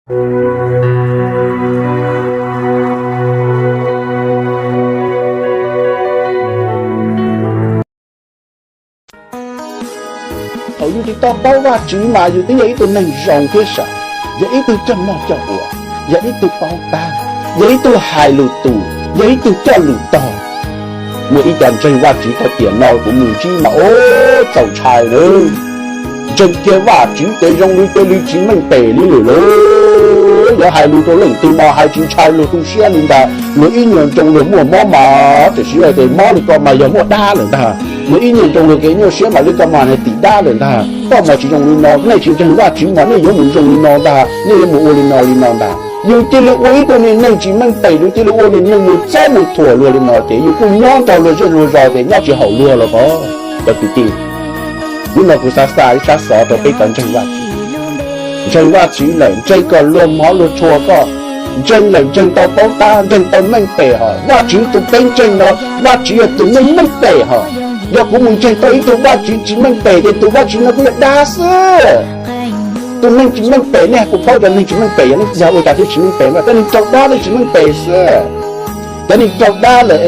Thaum yus tsis tau paub Vajtswv mas yus twb yog ib tug neeg zoo thiab sav, yog ib tug coj noj coj ua, yog ib tug paub tab, yog ib tug hais lus tus, yog ib tug coj lus tog. Muaj ib co ntseeg Vajtswv tau tiam no kuv mus ntsib mas ua txaus ntshai lawm. Ntseeg kiag Vajtswv ces zoo li cia li tsis meej pem li lawm lauj. Yuav hais lus rau leej twg mas hais tsis ntshai luag tu siab li ntag. Luag ib nyuag ntsoo luag muaj mob mas tiam sis tias mob li ko mas yog muaj dab lawm ntag. Luag ib nyuag ntsoo luag kev nyuaj siab mas li ko mas nws tim dab lawm ntag. Koj mas tsis zoo li no, nej tsis ntseeg Vajtswv mas nej yuav mus zoo li no ntag, nej yuav mus ua li no li no ntag. Yus cia li ua ib tug niag neeg tsis meej pem, yus cia li ua niag neeg mus txob mus thuam luag li no ces yus kuj nyob nrog luag zej luag zos ces nyob tsis haum luag los ko. Cov kwv tij, hnub no kuv xav xa ib sab xov rau peb cov ntseeg Vajtswv. Ntseeg Vajtswv lawm, ntseeg kom luag hmov luag tshua koj. Ntseeg lawm ntseeg tau paub tab, ntseeg tau meej pem hos. Vajtswv tus peb ntseeg no, Vajtswv yog tus meej meej pem hos. Yog kuv mus ntseeg tau ib tug Vajtswv tsis meej pem ces tus Vajtswv no kuj yog dab xwb. Tus neeg tsis meej pem, nej kuv paub cov neeg tsis meej pem yog ua cas thiaj tsis meej pem mas cov neeg raug dab thiaj tsis meej pem xwb. Cov neeg raug dab lawm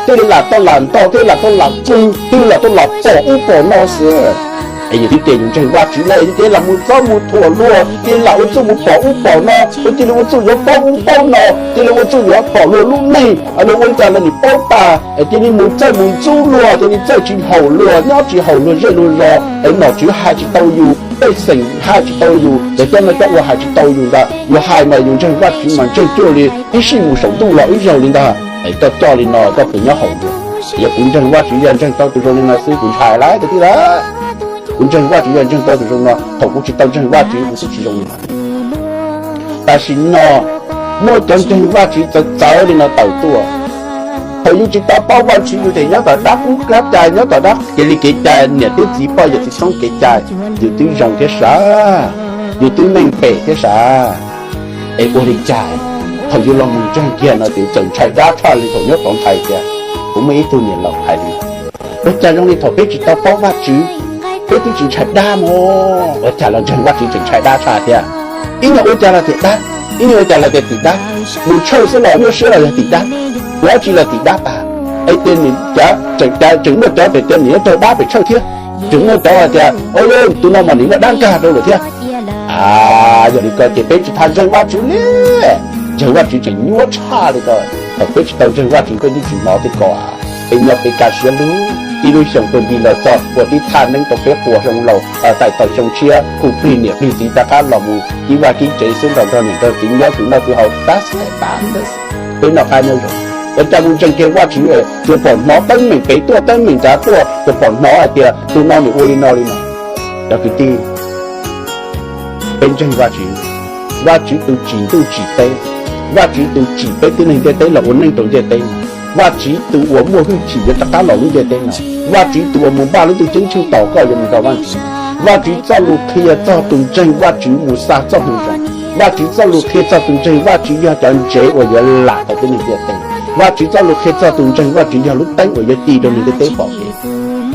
thiaj li lam tau lam ntog, thiaj li lam tau lam pw, thiaj li lam tau lam pom ub pom no xwb. Es yus twb tias yus ntseeg Vajtswv na, yus cia li lam mus txob mus thuam luag, cia li lam ua txuj mus pom ub pom no, ua cia li ua txuj yuav paub ub paub no, cia li ua txuj yuav pom luag lub neej, luag ua li cas los nim paub tas, es cia li mus txawj mus ntxub luag, cia li txawj tsis haum luag, nyob tsis haum luag zej luag zos, es nom tswv hais tsis tau yus, pej xeem hais tsis tau yus, ces cov no cov ua hais tsis tau yus ntag. Yus hais mas yus ntseeg Vajtswv mas ntseeg cuag li ib sij mus saum ntuj los ib zaug li ntag. Es coj coj li no koj puas nyob haum luag? Yog kuv ntseeg Vajtswv yog ntseeg tau tus zoo li no xwb kuv ntshai lawm kwv tij lawm. Kuv ntseeg Vajtswv yog ntseeg tau tus zoo no, thaum kuv tsis tau ntseeg Vajtswv kuv twb tsis zoo li no. Tam sim no muaj cov ntseeg Vajtswv txawv txawv li no tawm tuaj. Thaum yus tsis tau paub Vajtswv yus ces nyob tom dab qub dab cai, nyob tom dab kev li kev cai, niam thiab txiv poj yawm txiv txhoob kev cai, yus twb zoo thiab sav, yus twb meej pem thiab sav. Es ua li cas thaum yus los mus ntseeg kiag no ces txawm ntshai dab tshaj li thaum nyob tod ntshai tiag. Kuv muaj ib tug niam laus hais li, ua cas zoo li thaum peb tsis tau paub Vajtswv peb twb tsis ntshai dab no, ua cas los ntseeg Vajtswv tseem ntshai dab tshaj thiab? Ib nyuag ua cas los tim dab, ib nyuag ua cas los tias tim dab, mus tshawj xwb los nyuaj siab los yog tim dab, ua dab tsi los tim dab tas. Es tias nws cav tseem muaj cov tias tias nws yuav raug dab pem tshawj thiab, tseem muaj cov hais tias tus no mas nws muaj dab nkag rau lawm thiab. A, yog li ko ces peb tsis tas ntseeg Vajtswv li. Ntseeg Vajtswv tseem nyuaj tshaj li ko. Thaum peb tsis tau ntseeg Vajtswv peb twb tsis hnov thiab ko. Peb nyob peb kaj siab lug, tib lub xyoo tuaj nti los txog uas tib thaj neeb rau peb quas xyoo laus, taim tau xyoo tshiab kuj plig niam plig txiv rov qab los mus kib vaj kib tsev xwb, nrog nrog niam nrog txiv nyob tus noj tus haus tab sis tas ntawd. Peb noj qab nyob zoo, ua cas mus ntseeg kiag Vajtswv tsuas pom hnov teeb meem pem tuaj teeb meem nrad tuaj, tsuas pom hnov hais tias tus no nws ua li no li no. Cov kwv tij, peb ntseeg Vajtswv, Vajtswv tus tsim ntuj tsim teb, Vajtswv tus tsim peb tib neeg ntiaj teb los ua neej rau ntiaj teb, Vajtswv tus uas muaj hwj chim yuav rov qab los lub ntiaj teb no, Vajtswv tus uas mus npaj lub ntuj ceeb tsheej tos koj yuav mus nrog Vajtswv. Vajtswv txoj lus qhia txog tus ntseeg Vajtswv mus xa txoj hmoo zoo, Vajtswv txoj lus qhia txog tus ntseeg Vajtswv yog cov ntsev uas yuav lam tau tib neeg ntiaj teb, Vajtswv txoj lus qhia txog tus ntseeg Vajtswv yog lub teeb uas yuav ci rau neeg ntiaj teb pom kev.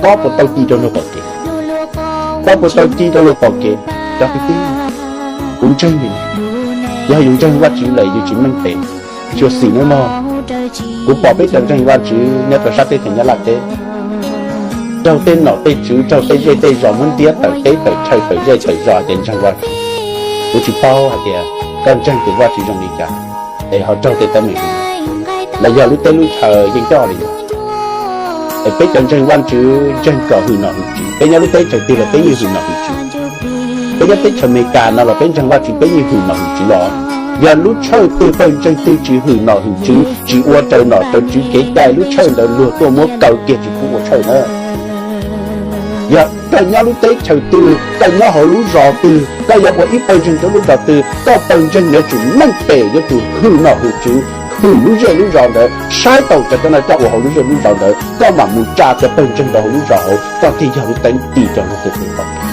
Koj puas tau ci rau luag pom kev? Koj puas tau ci rau luag pom kev? Cov kwv tij, kuv ntseeg, yog yus ntseeg Vajtswv lawm yus tsis meej pem, tsis ua xim nawb mog. Kuv pom peb cov ntseeg Vajtswv nyob rau sab teb chaws Nyab Laj teb, raug tej nom tej tswv, raug tej zej tej zos muab ntiab tawm teb tawm chaw tawm zej tawm zos ces ntseeg Vajtswv. Kuv tsis paub hais tias koj ntseeg tus Vajtswv zoo li cas, es ho raug tej teeb meem li los yog lub teb lub chaw yeej coj li ntawd. Es peb cov ntseeg Vajtswv ntseeg kom hwm nom hwm tswv, peb nyob lub teb chaws twg los peb yeej hwm nom hwm tswv. Peb nyob teb chaws Amelikas no los peb ntseeg Vajtswv peb yeej hwm nom hwm tswv los. Yog lub tshawj twg pawg ntseeg twg tsis hwm nom hwm tswv, tsis ua raws nom raws tswv kev cai, lub tshawj ntawd luag tuaj muab kaw kiag tsis pub ua tshawj na. Yog koj nyob lub teb chaws twg, koj nyob hauv lub zos twg, koj yuav ua ib pawg ntseeg rau lub zos twg, koj pawg ntseeg yuav tsum meej pem, yuav tsum hwm nom hwm tswv, hwm lub zej lub zos ntawd, saib taus cov cov no coj ua hauv lub zej lub zos ntawd, koj mam mus tsa cov pawg ntseeg rau hauv lub zos hauv, koj thiaj yog lub teeb ci rau luag tej pom kev.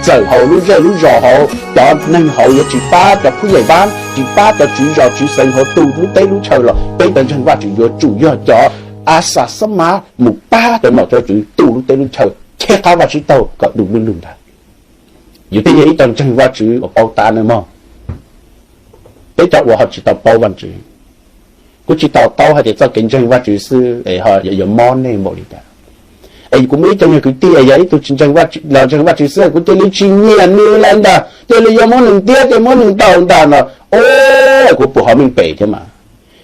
Txawm hauv lub zej lub zos hauv cov neeg hauv yuav tsis pab cov phub yais vab, tsis pab cov tswv zos tswv xeev hauv tu lub teb lub chaw los peb cov ntseeg Vajtswv yuav tsum yog cov a xas xab mab mus pab cov nom cov tswv tu lub teb lub chaw, cheb qab Vajtswv taug kom du lug lug ntag. Yus thiaj yog ib co ntseeg Vajtswv uas paub tab nawb mog. Peb cov uas ho tsis tau paub Vajtswv, kuv tsis to taub hais tias txoj kev ntseeg Vajtswv xwb es ho yuav mob neeg npaum li cas. Es kuv muaj ib co nyuag kwv tij es yog ib tug tsis ntseeg, los ntseeg Vajtswv xwb kuv cia li tsis nyiam nws lawm ntag, cia li yuav muab nws ntiab, cia li muab nws ntaus ntag no. O, kuv puas ho meej pem thiab mas?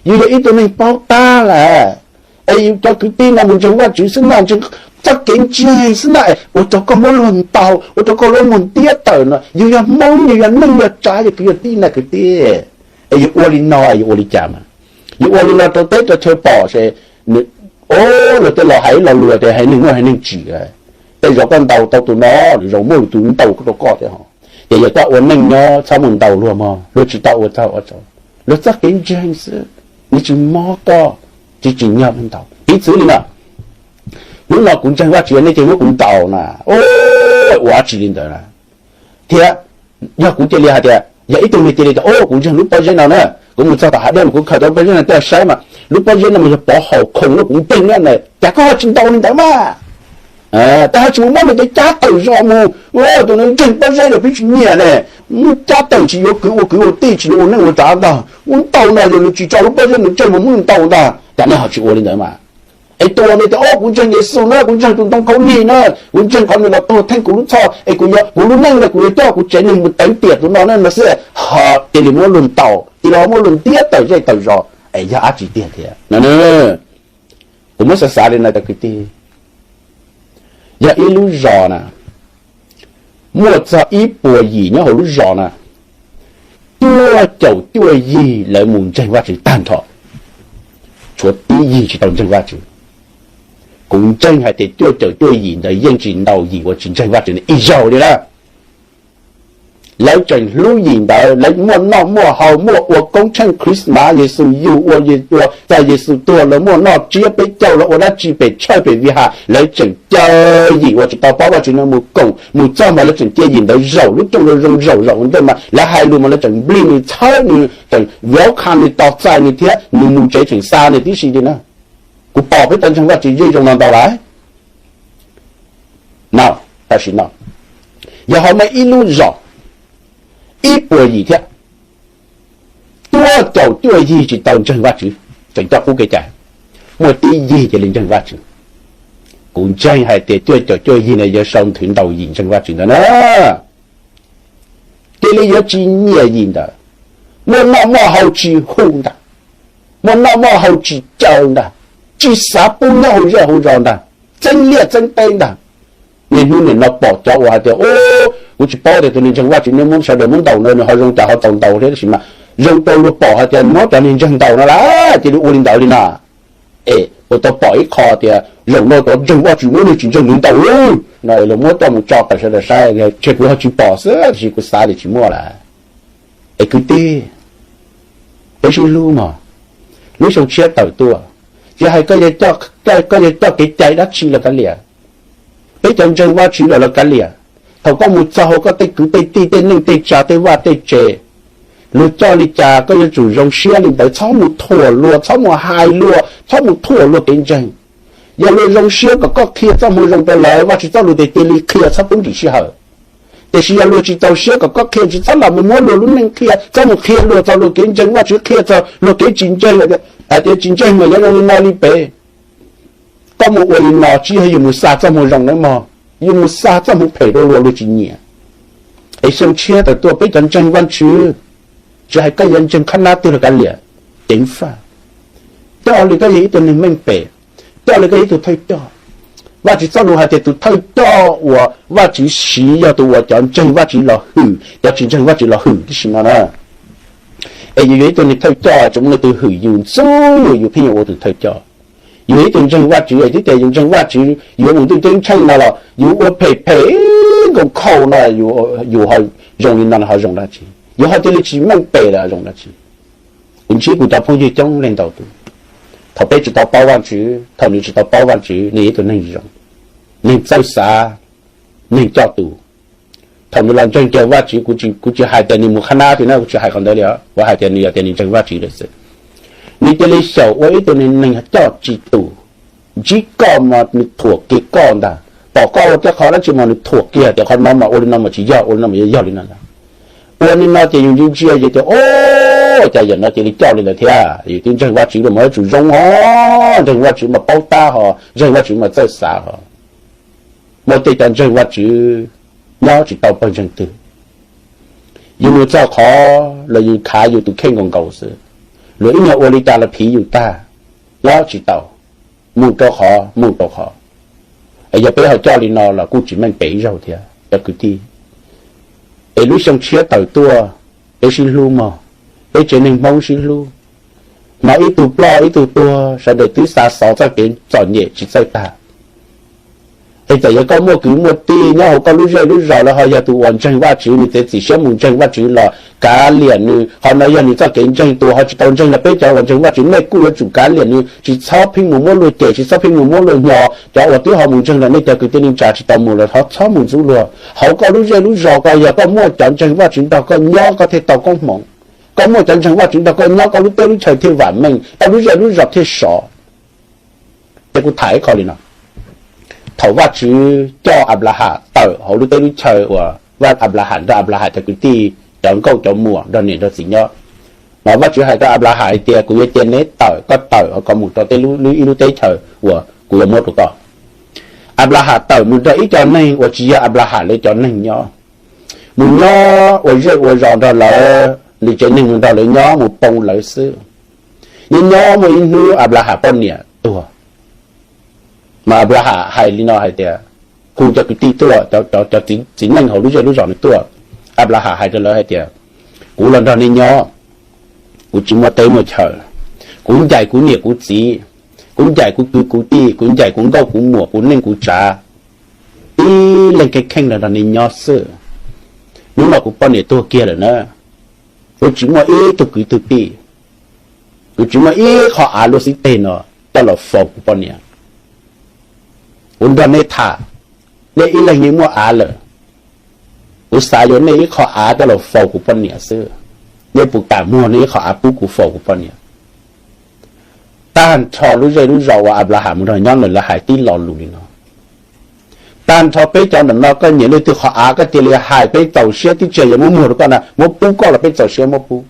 Yus yog ib tug neeg paub tab lawm, es yus cov kwv tij no mus ntseeg Vajtswv xwb na, ntseeg txoj kev ntseeg xwb na, ua rau koj muab luag ntaus, ua rau koj lub muag ntiab tawm no. Yus yog Hmoob, yus yog neeg, yog tsav, yog kwv, yog tij na kwv tij. Es yus ua li no es yus ua li cas mas? Yus ua li no rau teb rau chaw pom ces, o, luag tej laus hais ib lo lus tias haiv neeg muaj haiv neeg tsim. Tej zaum koj ntaus tau tus no, zaum muaj tus ntaus rau koj thiab ho. Ces yog koj ua neej nyob txhob mus ntaus luag mog, luag tsis tau ua txog ua tsaug, luag txoj kev ntseeg xwb, nws tsis mob koj, tsis tsim nyog ntaus. Piv txwv li no, hnub no kuv ntseeg Vajtswv nej cia li muab kuv ntaus na, ua dab tsi li ntawd na? Thiab yog kuv cia li hais tias, yog ib tug neeg cia li tias, o, kuv ntseeg lub pob zeb no na, kuv mus txog tom hav dej mas kuv khaws tau lub pob zeb no coj saib mas lub pob zeb no mas yog pov haum khoom no, kuv ntseeg na, cas koj ho tsis ntaus li ntawd mas? Koj ho tsis mus muab nws cov cab tawm zos mus, tus no ntseeg pob zeb los peb tsis nyiam ne, muab cab tawm tsis yuav kwv ua kwv ua tij, tsis yuav ua neej ua tsav ntag, muab ntaus ntag, yog nws tsis tso lub pob zeb nws tseg mas muab nws ntaus ntag, cas nej ho tsis ua li ntawd mas? Es tus uas nws tias, o, kuv ntseeg Yexus na, kuv ntseeg tus ntoo khaub lig na, kuv ntseeg qhov nws los tuag theej kuv lub txhoj, es kuv yuav, kuv lub neej no kuv yuav coj kuv tsev neeg mus teev tiam tus no na no xwb, ho cia li muab luag ntaus, cia li muab luag ntiab tawm zej tawm zos, es yog dab tsi tiag thiab no? Kuv muab xav xav li no cov kwv tij, yog ib lub zos na, muaj txog ib puas yim nyob hauv lub zos na, cuaj caum cuaj yig lawv mus ntseeg Vajtswv tag nrho, tshuav tib yig tsis tau ntseeg Vajtswv. Kuv ntseeg hais tias cuaj caum cuaj yim ntawd yeej tsis ntaus yim uas tsis ntseeg Vajtswv ntawd ib zaug li na. Lawv tseem hlub yim ntawd, lawv muaj noj muaj haus, muaj ua koob tsheej Christmas, Yexus yug, ua, ua txog Yexus tuag, lawv muaj noj tsiab peb caug, lawv ua dab tsi pem tshawj pem vi has, lawv tseem caw yim uas tsis tau paub Vajtswv no mus koom, mus txog mas lawv tseem cia yim ntawd zaum lub rooj zoo zaum zaum ntej mas lawv hais lus mas lawv tseem nplij nws, txhawb nws, tseem viv qha nws, tos txais nws thiab nws mus tsev tseem xa nws tib si li na. Kuv pom peb cov ntseeg Vajtswv yeej zoo no ntau lawm. No, tam sim no yog ho muaj ib lub zos ib puas yim thiab cuaj caum cuaj yig tsis tau ntseeg Vajtswv, tseem coj qub kev cai, muaj tib yig cia li ntseeg Vajtswv. Kuv ntseeg hais tias cuaj caum cuaj yig no yuav sau nthwv ntaus yim ntseeg Vajtswv ntawd na. Cia li yuav tsis nyiam yim ntawd, muaj noj muaj haus tsis hu ntag, muaj noj muaj haus tsis caw ntag, tsis xav pub nyob hauv zej hauv zos ntag, txeeb liaj txeeb teb ntag. Niaj hnub nim no pom cov uas hais tias, kuv tsis paub tias tus neeg ntseeg Vajtswv nej muab sawv daws muab ntaus no nws ho zoo cas ho txaus ntaus thiab, tab sis mas zoo rau luag pom hais tias muab cov neeg ntseeg ntaus no lawm cia li ua li ntawd li na. Es ua tau pom ib qho tias zaum no cov ntseeg Vajtswv muab neeg tsis ntseeg nws ntaus no es luag muab coj mus tso pem sawv daws saib, ntshe kuv ho tsis pom xwb, tiam sis kuv xav tias tsis muaj lawm. Es kwv tij, peb sib hlub mog, lub xyoo tshiab tawm tuaj, tsis hais koj yuav coj kev cai dab tsi los kav liam, peb cov ntseeg Vajtswv lawm los kav liam, thaum koj mus txog hauv koj tej kwv tej tij tej neej tej tsav tej vaj tej tsev, luag coj li cas koj yuav tsum zoo siab li ntawd, txhob mus thuam luag, txhob mus hais luag, txhob mus thuam luag kev ntseeg. Yog luag zoo siab kom koj qhia txoj moo zoo rau lawv, Vajtswv txoj lus tias cia li qhia txhob pub ntsis sij hawm. Tiam sis yog luag tsis txaus siab kom koj qhia, tsis txhob lam mus muab luag lub neej qhia, txhob mus qhia luag txog luag kev ntseeg Vajtswv, qhia txog luag kev tsis ntseeg, hais tias tsis ntseeg mas yuav zoo li no li pem. Koj mus ua li no tsis yog yus mus xa txoj moo zoo nawb mog, yus mus xa txoj moo phem rau luag, luag tsis nyiam. Es xyoo tshiab tawm tuaj peb cov ntseeg Vajtswv, tsis hais koj yuav ntseeg qhab nab twg los kav liam, ceev faj, coj li koj yog ib tug neeg meej pem, coj li koj yog ib tug thawj coj. Vajtswv txoj lus hais tias tus thawj coj uas Vajtswv siv yog tus uas cov ntseeg Vajtswv los hwm, cov tsis ntseeg Vajtswv los hwm tib si no na. Es yus yog ib tug neeg thawj coj, tsoom no tus hwm yus ntxub yus, yus pheej yuav ua tus thawj coj. Yus yog ib tug ntseeg Vajtswv, twb tias yus ntseeg Vajtswv, yus yuav mus ntuj ceeb tsheej no los yus ua phem phem nkaus khaus no, yus ho zoo li no ho zoo dab tsi? Yus ho cia li tsis meej pem lawm zoo dab tsi? Kuv ntsib kuv cov phooj ywg coob leej ntau tus, thaum peb tsis tau paub Vajtswv, thaum nws tsis tau paub Vajtswv, nws yog ib tug neeg zoo, neeg txawj xav, neeg coj tus. Thaum nws los ntseeg kiag Vajtswv, kuv tsis hais tias nws mus qhab nab twg na, kuv tsis hais qhov ntawd li, kuv hais tias nws yog tias nws ntseeg Vajtswv lawm xwb, nws cia li xyaum ua ib tug neeg coj tsis tus. Ntsib koj mas nws thuam kiag koj ntag, pom koj ua tej qhov dab tsi mas nws thuam kiag tias qhov no mas ua li no mas tsis yog, ua li no mas yog yog li no ntag. Ua li no ces yus ntsia ntsia ces tias, o, Ua cas yam no cia li coj li lawm thiab? Yus twb ntseeg Vajtswv los mas yuav tsum zoo ho, ntseeg Vajtswv mas paub tab ho, ntseeg Vajtswv mas txawj xav ho. Muaj tej cov ntseeg Vajtswv nyob tsis tau pawg ntseeg twg. Yus mus txog qhov los yus khav yus tus kheej nkaus nkaus xwb. Luag ib nyuag ua li cas los phiv yus tag, nyob tsis tau, mus rau qhov mus rau qhov. Es yog peb ho coj li no los kuj tsis meej pem ib zaug thiab cov kwv tij. Es lub xyoo tshiab tawm tuaj, peb sib hlub mog, peb tsev neeg Hmoob sib hlub. Hnov ib tug ploj ib tug tuag, sawv daws twb xa xov txoj kev txom nyem tsis txawj tag. Es txawm yog koj muaj kwv muaj tij nyob hauv koj lub zej lub zos, lawv ho yog tus uas ntseeg Vajtswv, nws txiav txim siab mus ntseeg Vajtswv los kav liam nws. Qhov no yog nws txoj kev ntseeg. Tus ho tsis tau ntseeg los peb cov uas ntseeg Vajtswv nej kuj yuav tsum kav liam nws, tsis txhob pheej mus muab luag cem, tsis txhob pheej mus muab luag hnyo. Cov uas twb ho mus ntseeg los nej cov kwv tij neej tsa tsis tau mus los ho txhob mus ntxub luag. Hauv koj lub zej lub zos ko yog koj muaj cov ntseeg Vajtswv nrog koj nyob koj thiaj tau koob hmoov. Koj muaj cov ntseeg Vajtswv nrog koj nyob koj lub teb lub chaw thiaj vam meej, koj lub zej lub zos thiaj sov. Ces kuv tham ib qho li no, thaum Vajtswv coj Anplaham tawm hauv lub teb lub chaw uas Vaj Anplaham nrog Anplaham cov kwv tij cov nkauj cov muam nrog niam nrog txiv nyob, mas Vajtswv hais rau Anplaham hais tias kuv yuav cia neb tawm, koj tawm kom mus rau tej lub ib lub teb chaws uas kuv yuav muab rau koj. Anplaham tawm mus nrog ib co neeg uas tsis yog Anplaham lawv cov neeg nyob, mus nyob ua zej ua zos nrog lawv, nws tsev neeg mus nrog lawv nyob mus poo lawv xwb. Nyob nyob muaj ib hnub Anplaham poj niam tuag, mas Anplaham hais li no hais tias, hu cov kwv tij tuaj, cov txiv neej hauv lub zej lub zos nws tuaj. Anplaham hais rau lawv hais tias, kuv los nrog nej nyob, kuv tsis muaj teb muaj chaw, kuv ncaim kuv niam kuv txiv, kuv ncaim kuv kwv kuv tij, kuv ncaim kuv nkauj kuv muam, kuv neej kuv tsav, tib leeg kheej kheej los nrog nej nyob xwb. Hnub no kuv poj niam tuag kiag lawm na, kuv tsis muaj ib tug kwv tug tij, kuv tsis muaj ib qho av luaj xib teg no coj los faus kuv poj niam. Kuv nrog nej tham, nej ib leeg nej muaj av lawm, kuv xav yuav nej ib qho av coj los faus kuv poj niam xwb. Nej puas kam muag nej ib qho av pub kuv faus kuv poj niam? Tag nrho lub zej lub zos uas Anplaham mus nrog nyob lawm lawv hais tib lo lus li no. Tag nrho peb cov ntawm no koj nyiam leej twg qhov av koj cia li hais, peb txaus siab tib tsi yuav muab muag rau koj na, muab pub koj los peb txaus siab muab pub.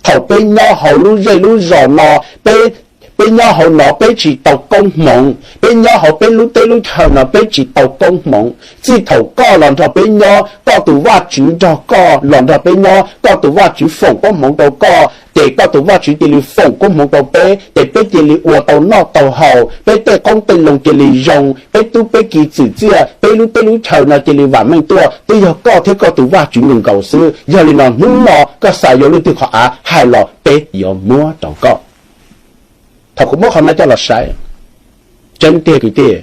Thaum peb nyob hauv lub zej lub zos no, peb nyob hauv no peb tsis tau koob hmoov, peb nyob hauv peb lub teb lub chaw no peb tsis tau koob hmoov. Txij thaum koj los nrog peb nyob, koj tus Vajtswv nrog koj los nrog peb nyob, koj tus Vajtswv foom koob hmoov rau koj, ces koj tus Vajtswv cia li foom koob hmoov rau peb, ces peb cia li ua tau noj tau haus, peb tej qoob tej loo cia li zoo, peb tub peb ki txwm txiaj, peb lub teb lub chaw no cia li vam meej tuaj. Twb yog koj thiab koj tus Vajtswv nkaus nkaus xwb. Yog li no hnub no koj xav yuav leej twg qhov av hais los peb yuav muab rau koj. Thaum kuv muab qhov no coj los saib, tseeb tiag kwv tij,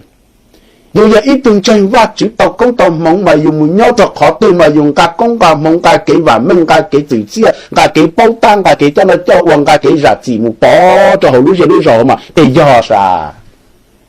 yus yog ib tug ntseeg Vajtswv tau koob tau hmoov mas yus mus nyob rau qhov twg mas yus nqa koob nqa hmoov, nqa kev vam meej, nqa kev txwm txiaj, nqa kev paub tab, nqa kev coj noj coj ua, nqa kev zam txim mus pov rau hauv lub zej lub zos mas tej yog sas.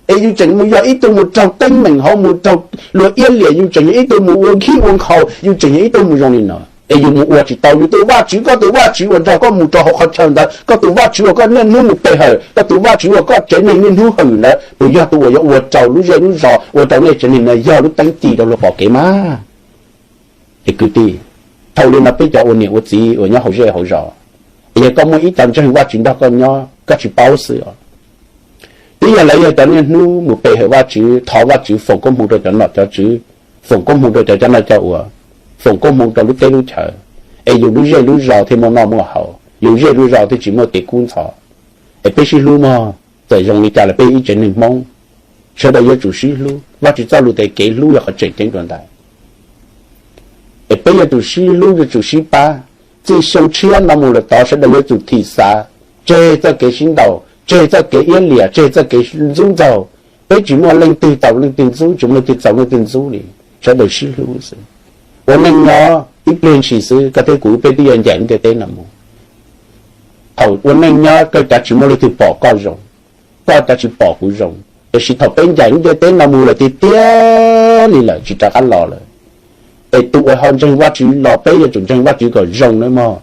Es yus tseem mus yog ib tug mus raug teeb meem hauv, mus raug luag iab liam, yus tseem yog ib tug mus ua nkig ua nkhaus, yus tseem yog ib tug mus zoo li no. Es yus mus ua tsis tau yus tus Vajtswv, koj tus Vajtswv uas nrog koj mus rau hauv qhov chaw ntawd, koj tus Vajtswv uas koj niaj hnub mus pe hawm, koj tus Vajtswv uas koj tsev neeg niaj hnub hwm ntawd, puas yog tus uas yuav ua rau lub zej lub zos, ua rau nej tsev neeg no yog lub teeb ci rau luag pom kev mas? Es kwv tij, thaum li no peb cov ua niam ua txiv uas nyob hauv zej hauv zos, es yog koj muaj ib co ntseeg Vajtswv nrog koj nyob koj tsis paub xwb os. Twb yog lawv yog cov niaj hnub mus pe hawm Vajtswv, thov Vajtswv foom koob hmoov rau cov nom cov tswv, foom koob hmoov rau cov coj noj coj ua, foom koob hmoov rau lub teb lub chaw, es yus lub zej lub zos thiaj muaj noj muaj haus, yus zej lub zos thiaj tsis muaj kev kub ntxhov. Es peb sib hlub mog, txawm zoo li cas los peb ib tsev neeg Hmoob, sawv daws yuav tsum sib hlub. Vajtswv txoj lus tias kev hlub yog qhov tseem ceeb dua ntais. Es peb yuav tsum sib hlub, yuav tsum sib pab. Txij xyoo tshiab no mus lawm tod sawv daws yuav tsum thim xav, tseg txoj kev sib ntaus, tseg txoj kev iab liam, tseg txoj kev ntxub ntxaug. Peb tsis muaj leej twg tau leej twg ntxub, tsis muaj leej twg txaus leej twg ntxub li. Sawv daws sib hlub xwb. Ua neej nyob ib pliag ntshis xwb, koj thiab kuv peb twb yuav ncaim lub ntiaj teb no mus. Thaum ua neej nyob koj cav tsis muaj leej twg pom koj zoo, koj cav tsis pom kuv zoo, tiam sis thaum peb ncaim lub ntiaj teb no mus lawm tiag tiag li lawm tsis rov qab los lawm, es tus uas ho ntseeg Vajtswv los peb yuav tsum ntseeg Vajtswv kom zoo nawb mog.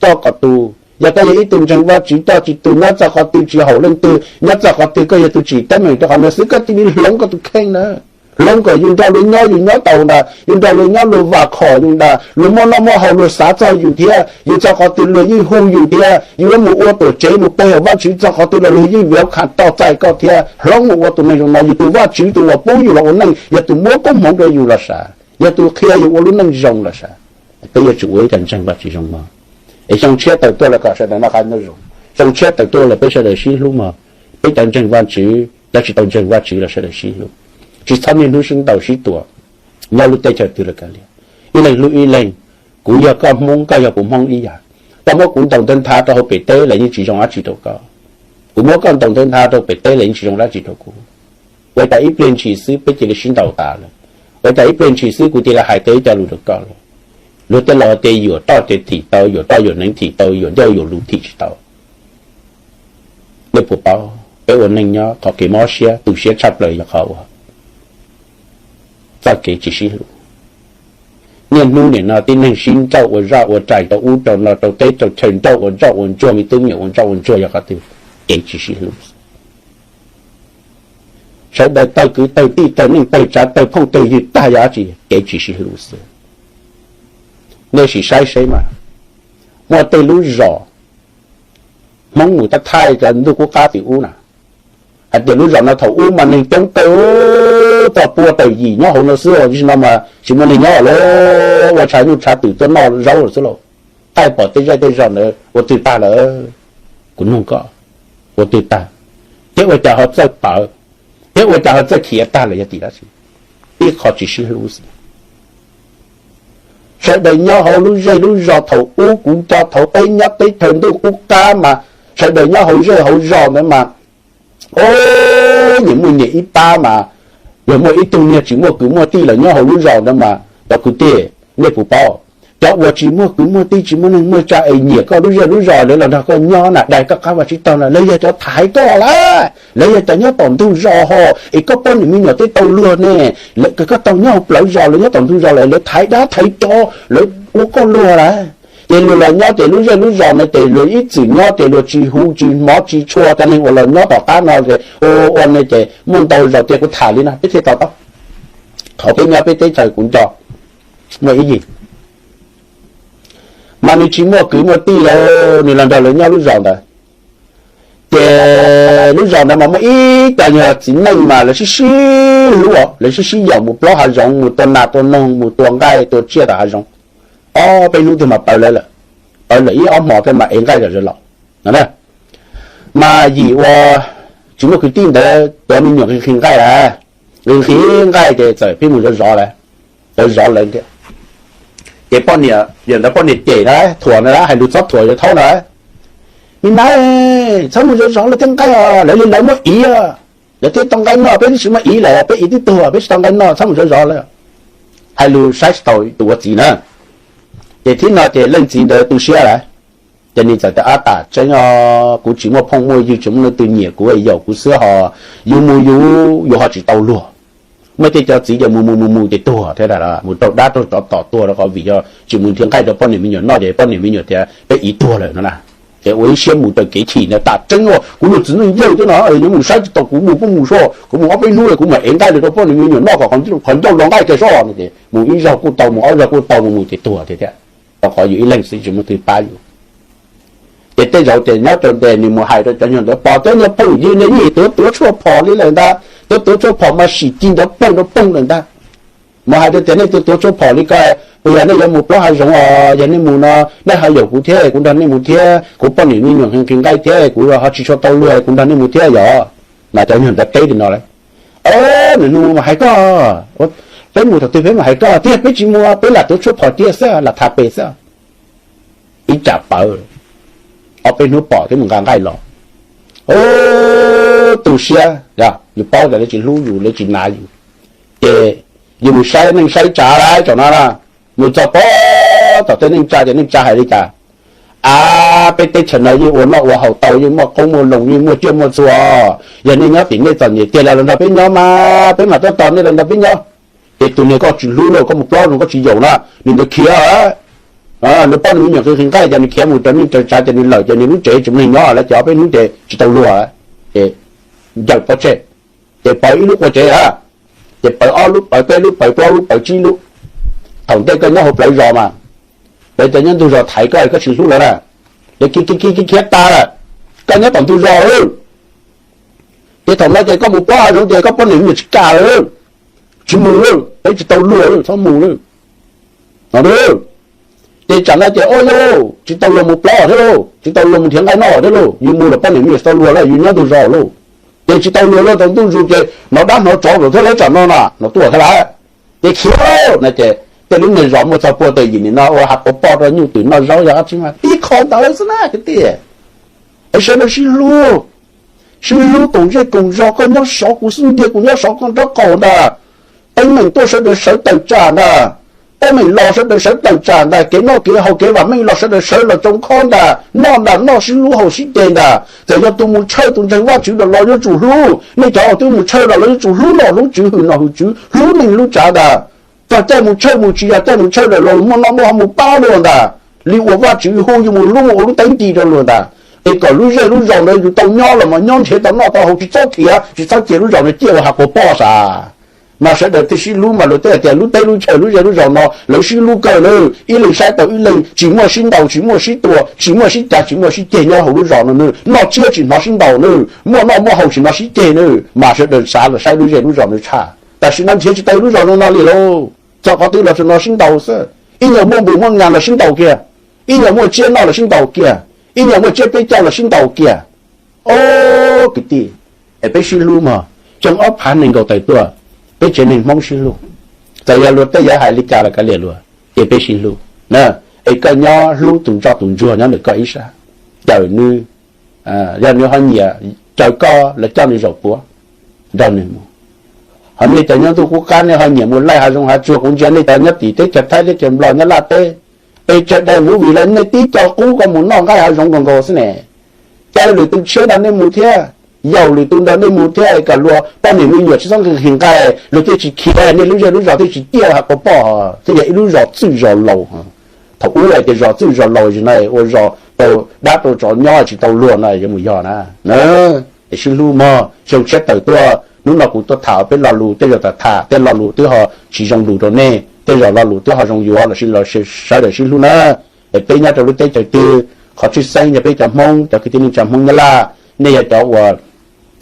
Coj kom tus, yog koj yog ib tug ntseeg Vajtswv coj tsis tus, nyob txog qhov twg tsis haum leej twg, nyob txog qhov twg koj yog tus tsim teeb meem rau qhov ntawd xwb, koj cia li hloov koj tus kheej nawb. Hloov kom yus nrog luag nyob yus nyob tau ntag, yus nrog luag nyob luag vam khom yus ntag, luag muaj noj muaj haus luag xav txog yus thiab, yus txog qhov twg luag yeej hu yus thiab, yus yuav mus ua tuam tsev mus pe hawm Vajtswv txog qhov twg los luag yeej vim kha to txais koj thiab. Hloov mus ua tus neeg zoo no, yus tus Vajtswv tus uas pub yus los ua neej yog tus muab koob hmoov rau yus los sav, yog tus qhia yus ua lub neej zoo los sav. Peb yuav tsum ua ib co ntseeg Vajtswv zoo mog. Es xyoo tshiab tawm tuaj lawm kom sawv daws noj qab nyob zoo, xyoo tshiab tawm tuaj lawm peb sawv daws sib hlub mog. Peb cov ntseeg Vajtswv, cov tsis tau ntseeg Vajtswv los sawv daws sib hlub, tsis txhob niaj hnub sib ntaus sib tua, nyob lub teb chaws twg los kav liam, ib leeg hlub ib leeg. Kuv yog koj Hmoob, koj yog kuv Hmoob ib yam. Koj muab kuv ntaus ntawv nthav rau hauv pem teb los yeej tsis zoo dab tsi rau koj, kuv muab koj ntaus ntawv nthav rau pem teb los yeej tsis zoo dab tsi rau kuv. Ua cas ib pliag ntshis xwb peb cia li sib ntaus tas lawm? Ua cas ib pliag ntshis xwb kuv cia li hais tau ib co lus rau koj lawm? Luag tej laus tias yuam roj ces thim tau, yuam roj yuam neev thim tau, yuam ncauj yuam lus thim tsis tau. Nej puas paub, peb ua neej nyob qhov kev mob siab tu siab tshaj plaws yog qhov uas txoj kev tsis sib hlub. Niaj hnub nim no tib neeg sib nrauj ua zaj ua rais rau ub rau no rau teb rau chaw, nrauj ua zaj ua ntsuag, me tub me nyuam ua zaj ua ntsuag yog qhov twg? Kev tsis sib hlub. Sawv daws tawg kwv tawg tij tawg neej tawg tsav tawg phooj tawg ywg tag yog dab tsi? Kev tsis sib hlub xwb. Nej sim saib seb mas, muaj tej lub zos Hmoob mus tab thaij cov ntuj qub qab tim ub na, hais tias lub zos no thaum ub mas neeg coob kawg, tog pua tawm yim nyob hauv no xwb, tam sim no mas tsis muaj neeg nyob lawm, ua tshav nyuj tshav twm tuaj noj zaub lawm xwb lauj. Thaij pom tej zej tej zos ntawd ua twg tag lawm? Kuv nug koj, ua twg tag? Thiab ua cas ho txawj pawv, thiab ua cas ho txawj khiav tag lawm yog tim dab tsi? Ib qho tsis sib hlub xwb. Sawv daws nyob hauv lub zej lub zos thaum ub, kuv nco thaum peb nyob teb chaws ntuj qub qab mas sawv daws nyob hauv zej hauv zos ntawd mas, o, nyias muaj nyias ib pab mas, yog muaj ib tug niag tsis muaj kwv muaj tij los nyob hauv lub zos ntawd mas cov kwv tij, nej puas paub, cov uas tsis muaj kwv muaj tij tsis muaj neeg muaj tsa es nyiam koj lub zej lub zos, lawv los nrog koj nyob na, dai koj qab vaj tsib taug na, lawv yog cov thaiv koj lawm, lawv yog cov nyob tom ntug zos ho, es koj poj niam me nyuam twb tau luag ne, koj tau nyob hauv plawv zos, lawv nyob tom ntug zos lawm, lawv thaiv dab thaiv tsov, lawv ua koj luag lawm. Ces luag los nyob ces lub zej lub zos no ces luag ib txwm nyob ces luag tsis hu tsis hmov tsis tshua cov neeg uas los nyob tom qab no ces ua ua no ces muaj ntau zaus tias kuv tham li no peb thiaj to taub. Qhov peb nyob peb teb chaws kuv nco muaj ib yim mas nws tsis muaj kwv muaj tij lawm, nws los nrog lawv nyob lub zos ntawd. Ces lub zos ntawd mas muaj ib co nyuag txiv neej mas lawv sib sib hlub, lawv sib sib yaum mus plob hav zoov, mus tua nas tua noog, mus tua nqaij tua tsiaj tom hav zoov. Ob peb hnub twg mas pawv lawv lawm, pawv lawm ib ob hmo thiab mas ev nqaij zom zaws los no. Mas yim uas tsis muaj kwv tij ntawd cov me nyuam nqhis nqhis nqaij lawm, nqhis nqhis nqaij ces txawm pheej mus zov zov lawv, zov zov lawv thiab. Ces poj niam, yam ntawd poj niam cem na, thuam na, hais lus txob thuam yuav thaub na, me nab, txhob mus zov zov lawv tej nqaij os, lawv li lawv muaj iv, lawv thiaj tau nqaij noj, peb twb tsis muaj iv lawm, peb iv twb tuag peb tsis tau nqaij noj, txhob mus zov zov lawv. Hais lus saib tsis taus tus ua txiv na. Ces thib no ces leej txiv ntawd tu siab lawm, ces nws txawm tias ab tam tseeb os, kuv tsis muaj phooj muaj ywg tsis muaj leej twg nyiam kuv yaum kuv xwb ho, yus mus yus, yus ho tsis tau luag. Muaj tej cov txiv ces mus mus mus mus ces tuag thiab, mus raug dab raug tsov tom tuag rau qhov vim yog tsis mus nrhiav nqaij rau poj niam me nyuam noj ces poj niam me nyuam tias peb iv tuag lawm no na. Ces ua ib siab mus raws kev chim na, tam tseeb no kuv yog txiv neej yawg thiab no, yuav mus saib tsis taus kuv mus kuj mus soj, kuv mus ob peb hnub kuv mam ev nqaij rau poj niam me nyuam noj kom qhov ncauj hlob nqaij kiag soj no ces mus ib zaug kuj tau, mus ob zaug kuj tau, mus mus ces tuag thiab thiab. Rau qhov yus ib leeg xwb tsis muaj twg pab yus. Ces tej zaum ces nyob rau ntes nws mus hais rau cov nyuag ntawd, pom cov nyuag phooj ywg ne yeej tuav tuav tshuaj phom li lawm ntag, tuav tuav tshuaj phom mas sim ci ntawd poog rau poog lawm ntag. Mus hais rau tias nej tuav tuav tshuaj phom li ko, puas yog nej yuav mus plob hav zoov os? Yog nej mus no nej ho yaum kuv thiab kuv nrog nej mus thiab, kuv poj niam me nyuam nqhis nqhis nqaij thiab kuv ho tsis tshua tau luag kuv nrog nej mus thiab yom. Mas cov nyuag ntawd teb li no lawm, nws nug mas hais koj, peb mus thaum twg peb mam hais koj thiab, peb tsis mus peb lam tuav tshuaj phom cia xwb lam tham pem xwb. Ib tsam pawv, ob peb hnub pom twb mus nqa nqaij los. Tu siab, yus paub tias lawv tsis hlub yus lawv tsis hnav yus, ces yus mus saib neej saib tsa lawm tsaum no na, mus txog pem tom tej neej tsa ces neej tsa hais li cas? Ab, peb teb chaws no yeej ua noj ua haus tau, yeej muaj qoob muaj loo, yeej muaj tsiaj muaj txhu. Yog nej nyob tim nej txom nyem tiag los los nrog peb nyob mas peb mam tuaj tos nej los nrog peb nyob. Ces tus niag koj tsis hlub na, koj mus plob zoo koj tsis yaum na, nws ntawd khiav, nws poj niam me nyuam nqhis nqhis nqaij ces nws khiav mus raws neej raws tsa ces nws lawm ces nws lub tsev tsis muaj neeg nyob lawm ces ob peb hnub ces tsis tau luag, ces ncaws pob tseg, ces pov ib lub qua tsev a. Ces pawv ob lub, pawv peb lub, pawv plaub lub, pawv tsib lub. Thaum ntej koj nyob hauv plawv zos mas, peb cov nyob ntug zos thaiv koj, koj tsis hlub lawv na, lawv khiav khiav khiav khiav tag lawm, koj nyob tom ntug zos lawm. Ces thaum no ces koj mus plob hav zoov ces koj poj niam me nyuam tsis kam lawm, tsis mus lawm, peb tsis tau luag lawm, txhob mus lawm no. Ces tsam no ces, o yog tsis tau luag mus plob thiab lauj, tsis tau luag mus nrhiav nqaij noj thiab lauj, yus mus los poj niam me nyuam tsis tau luag lawm, yus nyob ntug zos lauj. Ces tsis tau luag lawm, thaum ntuj zus ces hnov dab hnov tsov lawm thiab lawv tsam no na, no tuaj thiab lawm. Ces khiav no ces tej lub neeg zos muaj txog pua tawm yim nim no ua hav quav poj rau nyuj twm noj zaub yog dab tsi mas tib qho ntawd xwb na kwv tij. Es sawv daws sib hlub, sib hlub koom zej koom zos, koj nyob sov kuv xub ntiag, kuv nyob sov koj nraub qaum ntag. Teeb meem tuaj sawv daws sawv tawm tsam ntag, teeb meem los sawv daws sawv tawm tsam ntag, kev noj kev haus kev vam meej los sawv daws sawv los tsoo khob ntag, noj ntag, noj sib hlub haus sib ceg ntag. Txawm yog tus mus tshawj tus ntseeg Vajtswv los los yuav tsum hlub, nej cov uas twb mus tshawj los los yuav tsum hlub, noj hlub tswv, hwm noj hwm tswv, hlub neeg hlub tsav ntag. Txog caij mus tshawj mus tsis yog caij mus tshawj lawm los muaj noj muaj haus mus pab luag ntag, li uas Vajtswv hu yus mus hlub mus ua lub teeb ci rau luag ntag. Es kom lub zej lub zos ntawd yus tau nyob los mas nyob nrhiav tau noj tau haus, tsis txhob khiav, tsis txhob cia lub zos no ciaj ua hav quav poj xav. Mas sawv daws thiaj sib hlub, mas luag tej tias lub teb lub chaw lub zej lub zos no lawv sib hlub kawg lawm, ib leeg saib tau ib leeg, tsis muaj sib ntaus, tsis muaj sib tua, tsis muaj sib cav, tsis muaj sib ceg nyob hauv lub zos no nawb. Noj tsiab tsis hnov sib ntaus nawb, muaj noj muaj haus tsis hnov sib ceg nawb. Mas sawv daws xav los saib lub zej lub zos no tshaj, tam sim no nrhiav tsis tau lub zos no no li lauj. Txog qhov twg los tsuas hnov sib ntaus xwb, ib nyuag muaj npus muaj nas los sib ntaus kiag, ib nyuag muaj tsiab noj los sib ntaus kiag, ib nyuag muaj tsiab peb caug los sib ntaus kiag. O kwv tij, es peb sib hlub mog, xyoo ob phav nees nkaum tawm tuaj, peb tsev neeg Hmoob sib hlub. Txawm yog luag tej yuav hais li cas los kav liam luag, ces peb sib hlub. Es koj nyob hlub tus ntsoj tus ntsuag nyob ntawm koj ib sab, caw nws, yog nws ho nyiam caw koj los coj nws zaum puav nrog nws mus. Ho nej cov nyob ntuj qub qab nej ho nyiam mus laij hav zoov hav tsuag, kuv ntsia nej cov nyob tim teb chaws Thaib teb chaws Nplog nyob Laj teb, pes tsawg daim movie lawm nej tib co qub koj mus noj nqaij hav zoov nkaus nkaus xwb ne. Caw lwm tus tshiab nrog nej mus thiab, yaum lwm tus nrog nej mus thiab, kom luag poj niam me nyuam tsis txhob nqhis nqhis nqaij, luag thiaj tsis khiav, nej lub zej lub zos thiaj tsis ciaj hav quav poj, thiaj yog ib lub zos txwj zos laus. Thaum ub hais tias zos txwj zos laus no ua zos rau dab rau tsov nyob tsis tau luag no yuav mus yog na. Es sib hlub mog, xyoo tshiab tawm tuaj, hnub no kuv tuaj tham peb lo lus, tej zaum tham tham tej lo lus twb ho tsis zoo lus rau nej, tej zaum lo lus twb ho zoo yuav los sis sawv daws sib hlub na. Es peb nyob rau lub teb chaws twg, qhov tshwj xeeb yog peb cov Hmoob, cov kwv tij neej tsa Hmoob nyob Laj, nej yog cov uas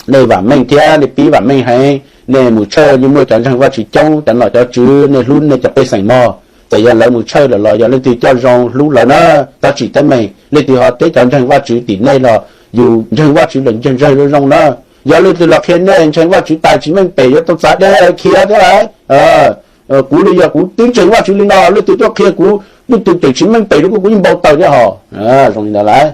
nej vam meej thiab nej pib vam meej heev, nej mus tshawj yeej muaj cov ntseeg Vajtswv coob, cov nom cov tswv, nej hlub nej cov pej xeem mog. Txawm yog lawv mus tshawj lawm los yog leej twg coj zoo hlub lawv na, txhob tsim teeb meem. Leej twg ho teb cov ntseeg Vajtswv tim nej los yus ntseeg Vajtswv lawm ntseeg ntseeg zoo zoo na. Yog leej twg los qhia nej ntseeg Vajtswv tas tsis meej pem yuav tau txav dej khiav thiab lauj. Kuv li yog kuv twb ntseeg Vajtswv li no, leej twg tuaj qhia kuv leej twg tseem tsis meej pem rau kuv, kuv yeej npau taws thiab hos. Zoo li ntawd lauj.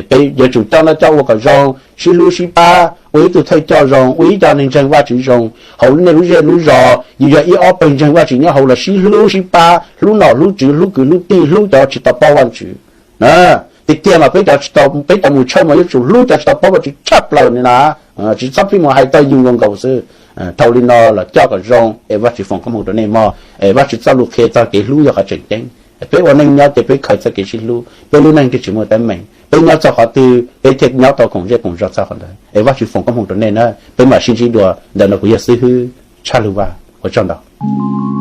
Peb yuav tsum coj noj coj ua kom zoo, sib hlub sib pab, ua ib tug thawj coj zoo, ua ib co neeg ntseeg Vajtswv zoo. Hauv nej lub zej lub zos yus yog ib ob pawg ntseeg Vajtswv nyob hauv los sib hlub sib pab, hlub nom hlub tswv, hlub kwv hlub tij, hlub cov tsis tau paub Vajtswv. Tiag tiag mas peb cov mus tshawj mas yuav tsum hlub cov tsis tau paub Vajtswv tshaj plaws li na. Tsis txhob pheej mus hais txog yus nkaus nkaus xwb. Dhau li no los coj kom zoo es Vajtswv foom koob hmoov rau nej mog. Es Vajtswv txoj lus qhia txog kev hlub yog qhov tseem ceeb. Peb ua neej nyob ces peb khaws txog kev sib hlub, peb lub neej thiaj tsis muaj teeb meem. Peb nyob txog qhov twg peb thiaj nyob tau koom zej koom zos txog qhov ntawd. Es Vajtswv foom koob hmoov rau nej na. Peb mam sib ntsib dua, ntawm no kuv yog Xib Hwb Tshaj Lug Vaj, ua tsaug ntau.